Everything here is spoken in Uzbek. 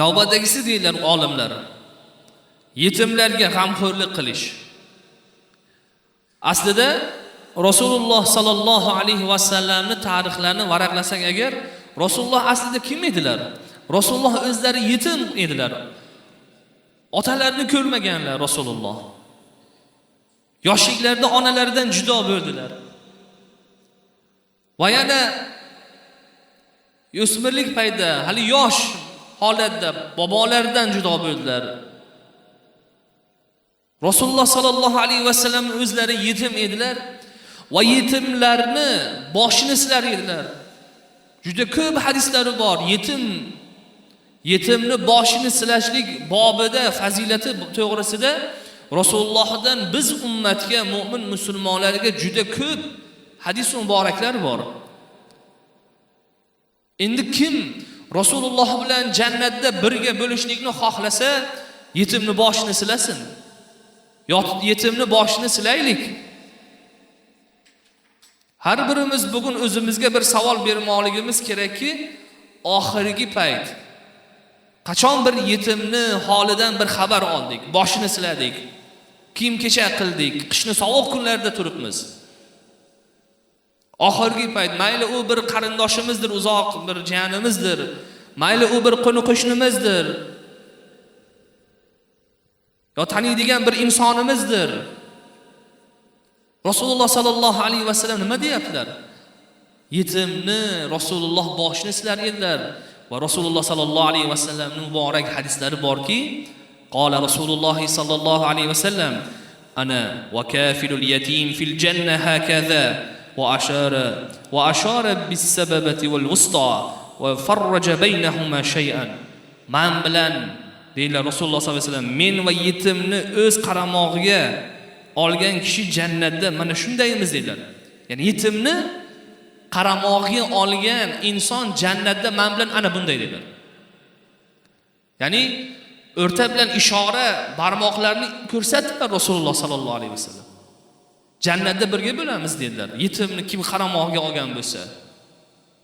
Navbatdagisi deydilar olimlar, yetimlarga g'amxo'rlik qilish. Aslida Rasululloh sallallohu alayhi vasallamni tarixlarini varaqlasak agar, Rasululloh aslida kim edilar? Rasululloh o'zlari yetim edilar. Otalarini ko'rmaganlar Rasululloh. Yoshliklarida onalaridan judo bo'ldilar. Va yana o'smirlik paytida, hali yosh holatda bobolaridan judo bo'ldilar. Rasululloh sallallohu alayhi vasallam o'zlari yetim edilar va yetimlarni boshini silar edilar. Juda ko'p hadislari bor. Yetimni boshini silashlik bobida, fazilati to'g'risida Rasulullohdan biz ummatga, mo'min musulmonlarga juda ko'p hadis muboraklar bor. Endi kim Rasululloh bilan jannatda birga bo'lishlikni xohlasa, yetimni boshini silasin. Yetimni boshini silaylik. Har birimiz bugun o'zimizga bir savol bermoqligimiz kerakki, oxirgi payt qachon bir yetimni holidan bir xabar oldik, boshini siladik, kiyim-kechak qildik, qishni sovuq kunlarda turibmiz. Oxirgi payt, mayli u bir qarindoshimizdir, uzoq bir jiyanimizdir, mayli u bir qo'ni-qo'shnimizdir, yo taniydigan bir insonimizdir. Rasululloh sallallohu alayhi vasallam nima deyaptilar? Yetimni Rasululloh boshini silar edilar. Va Rasululloh sallallohu alayhi vasallamning muborak hadislari borki, qola Rasululloh sallallohu alayhi vasallam ana va kafilul yatim fil janna hakaza va ashara bis sababati wal wusta va farraja baynahuma shay'an. Man bilan deydilar Rasululloh sallallohu alayhi vasallam, men va yetimni o'z qaramog'iga olgan kishi jannatda mana shundaymiz deydilar. Ya'ni yetimni qaramog'iga olgan inson jannatda men bilan ana bunday dedilar. Ya'ni o'rta bilan ishora barmoqlarini ko'rsatdilar Rasululloh sallallohu alayhi vasallam. Jannatda birga bo'lamiz dedilar. Yetimni kim qaramog'iga olgan bo'lsa.